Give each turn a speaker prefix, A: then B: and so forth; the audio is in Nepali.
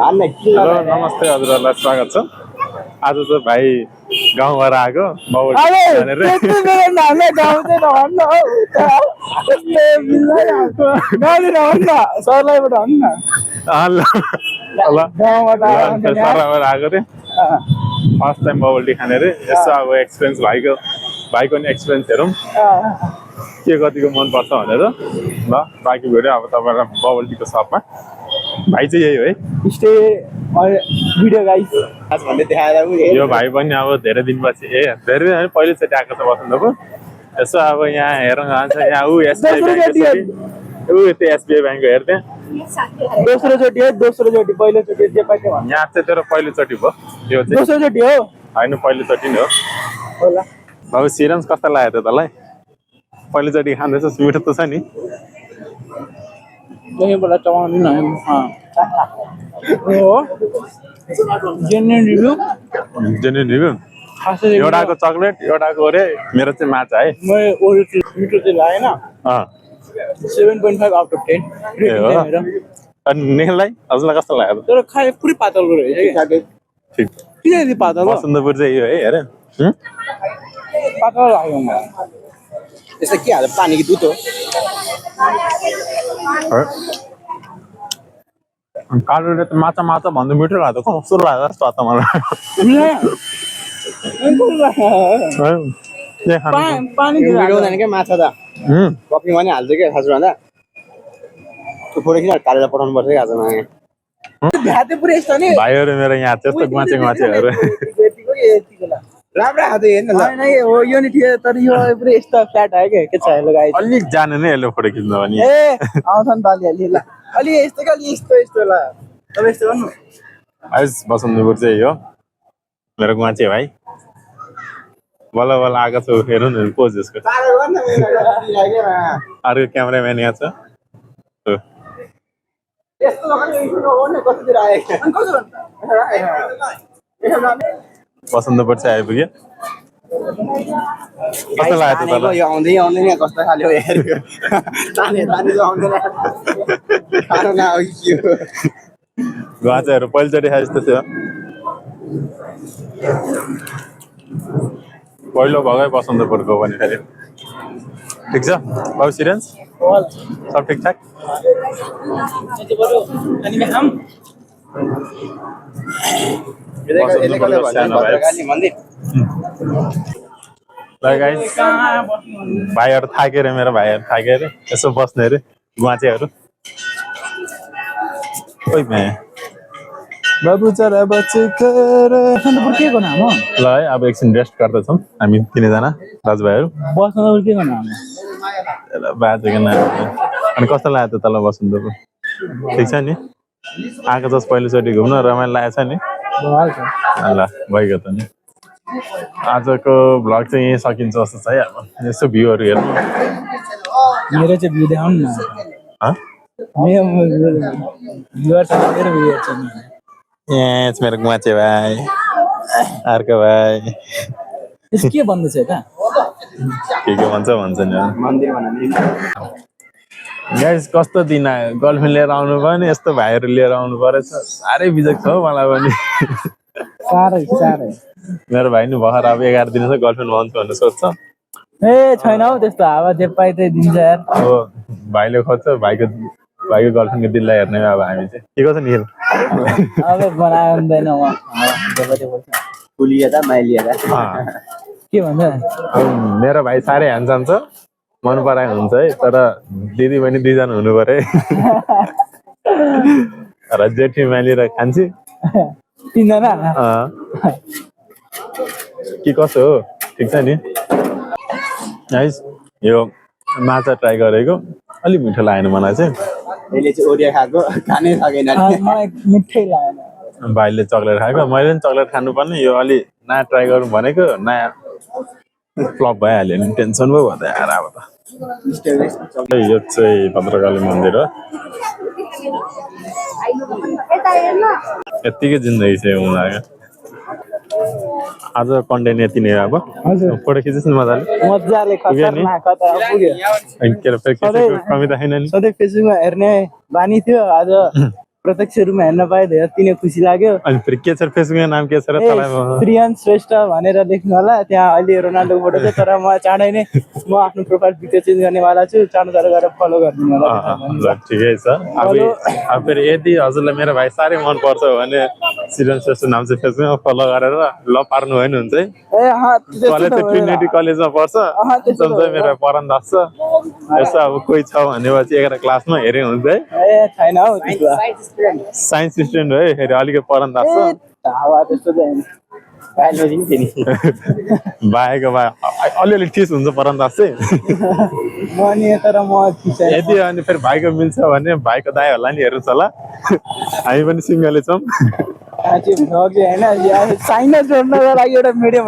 A: हेलो नमस्ते हजुरहरूलाई स्वागत छ। आज त भाइ गाउँबाट आएको आएको थिएँ फर्स्ट टाइम बबल टी खाने रे। यसो अब एक्सपिरियन्स भाइको नि एक्सपिरियन्स हेरौँ के कतिको मनपर्छ भनेर। ल बाँकी भिडियो अब तपाईँलाई बबल टीको सपमा भाइ चाहिँ यही हो है
B: भिडियो गाइस आज भन्दै देखाएर
A: यो भाइ पनि अब धेरै दिनपछि धेरै दिन पहिलोचोटि आएको छ बसन्तपुर। यसो अब यहाँ हेरौँ जान्छ यहाँ एसबिआई ब्याङ्कको हेर्थेँ
B: दोस्रोचोटि पहिलोचोटि जे पाइन्छ
A: यहाँ चाहिँ तेरो पहिलोचोटि भयो यो चाहिँ
B: दोस्रोचोटि हो
A: होइन पहिलोचोटि नै हो
B: होला।
A: अब सिरन्स कस्तो लाग्यो त तँलाई? पहिलोचोटि खाँदैछस् मिठो त छ नि?
B: यहीँबाट चलाउनु न हो जेन्युन रिभ्यू
A: एउटाको चक्लेट एउटाको अरे मेरो चाहिँ माछा है।
B: मैले ओरियो मिठो चाहिँ लागेन 7.5 आउट अफ 10
A: अनि निखिललाई हजुरलाई कस्तो लाग्यो?
B: तर खाए पुरै पातल रहेछ
A: ठिक
B: किन यति पातल हो?
A: बसन्तपुर चाहिँ यो है हेर
B: पातल लाग्यो मलाई। यसो के हाल्छ पानी कि दुध हो?
A: कालोले त माछा भन्दा मिठो लाग्छ कस्तो लाग्यो जस्तो त मलाई।
B: पानी मिठाउँदैन क्या माछा त कफीमा पनि हाल्छ क्या खास भन्दा त्यो फोटो किन कालेर पठाउनु पर्छ क्या आजमा
A: भाइहरू मेरो यहाँ त्यस्तो गुवाचेहरू
B: राम्रो हात हेर्नु होइन हो यो नि थियो तर यो पुरै यस्तो फ्ल्याट आयो क्या के छ हेलो गाइस
A: अलिक जाने नै यसले फोटो खिच्नु भने
B: ए आउँछ नि त अलि अलि यस्तो अलि यस्तो ल अब यस्तो गर्नु
A: आइस बसन्तपुर चाहिँ हो मेरो गुवाचे भाइ बल्ल बल्ल आएको छु हेर्नु न पोज यसको। अर्को क्यामेराम्यान यहाँ छ बसन्तपुर चाहिँ आइपुग्यो। कस्तो लाग्यो त
B: आउँदै आउँदैन कस्तो खाले
A: गुवाचेहरू पहिलोचोटि खाए जस्तो थियो। पहिलो भगै बसन्तपुरको पनि फेरि ठिक छ बाबु सिरेन्स सब ठिकठाक? भाइहरू थाके रे मेरो भाइहरू थाके अरे यसो बस्ने अरे गुवाचेहरू। बाबु चरा बचेकर
B: के को नाम हो?
A: ल है अब एकछिन रेस्ट गर्दैछौँ हामी तिनैजना दाजुभाइहरू।
B: बसन्तपुर के को नाम हो?
A: बाजेको नाम अनि कस्तो लाग्यो त तल बसन्तपुर? ठिक छ नि? आएको जस पहिलोचोटि घुम्न रमाइलो लागेको छ नि? ल भइगयो त नि। आजको भ्लग चाहिँ यहीँ सकिन्छ जस्तो छ है। अब यसो भ्यूहरू हेर्नु
B: मेरो चाहिँ भ्यू देखाउनु न
A: मेरो गुवाचे भाइ अर्को भाइ
B: के भन्दैछ त
A: के भन्छ नि गाइस कस्तो दिन आयो गर्लफ्रेन्ड लिएर आउनु भयो नि यस्तो भाइहरू लिएर आउनु परेछ साह्रै बिजक छ हौ मलाई पनि
B: साह्रै
A: मेरो भाइ नि भर्खर अब 11 दिन छ गर्लफ्रेन्ड भन्छु भनेर सोध्छ
B: ए छैन हौ त्यस्तो हावा जे पाइ त्यही दिन्छ यार।
A: अब भाइले खोज्छ भाइको गर्लफ्रेन्डको दिललाई हेर्ने अब हामी चाहिँ के गर्छ नि
B: अब बनायो हुँदैन के भन्छ
A: अब मेरो भाइ साह्रै ह्यान्डसम छ मन पराएको हुन्छ है तर दिदी पनि 2 जना हुनु पर्यो र जेठी माली र खान्छी
B: 3 जना
A: के कसो हो ठिक छ नि गाइस यो माछा ट्राई गरेको अलि मिठो लागेन मलाई चाहिँ
B: मैले चाहिँ ओरिया खाएको खानै सकेन मलाई मिठै लागेन
A: भाइले चक्लेट खाएको मैले पनि चक्लेट खानुपर्ने यो अलि नयाँ ट्राई गरौँ भनेको नयाँ फ्लप भइहाल्यो नि टेन्सन पो भयो त यार अब त यो चाहिँ भद्रकाली मन्दिर हो यत्तिकै जिन्दगी चाहिँ हुन लाग्यो आज कन्टेन्ट यति नै अब फोटो खिचेस् न
B: मजाले खतरनाक पुग्यो
A: कमी त छैन नि
B: सधैँ फेसबुकमा हेर्ने बानी थियो आज
C: प्रत्यक्ष रूपमा हेर्न पाएँ धेरै अति नै खुसी लाग्यो।
A: अनि फेरि के छ फेसबुकमा नाम के छ र तँलाई
C: प्रियन श्रेष्ठ भनेर लेख्नु होला। त्यहाँ अहिले रोनाल्डोको फोटो छ, तर म चाँडै नै म आफ्नो प्रोफाइल पिक्चर चेन्ज गर्नेवाला छु। चाँडो चाँडो गरेर फलो गरिदिनु होला।
A: ल ठिकै छ। अब फेरि यदि हजुरलाई मेरो भाइ साह्रै मनपर्छ भने सिरन श्रेष्ठ नाम चाहिँ फेसबुकमा फलो गरेर ल पार्नु होइन हुन्छ है। कलेज चाहिँ ट्रिनिटी कलेजमा पर्छ। मेरो परन दास छ। यसो अब कोही छ भनेपछि 11 क्लासमा हेरे हुन्छ है।
C: छैन हौ,
A: साइन्स स्टुडेन्ट है, फेरि अलिकति परन दास छ। भाइको भाइ अलिअलि ठिस हुन्छ परन दास चाहिँ। यदि अनि फेरि भाइको मिल्छ भने भाइको दाइ होला नि हेर्नुहोस् होला। हामी पनि सिङ्गलै छौँ।
C: होइन, जोड्नको लागि एउटा मिडियम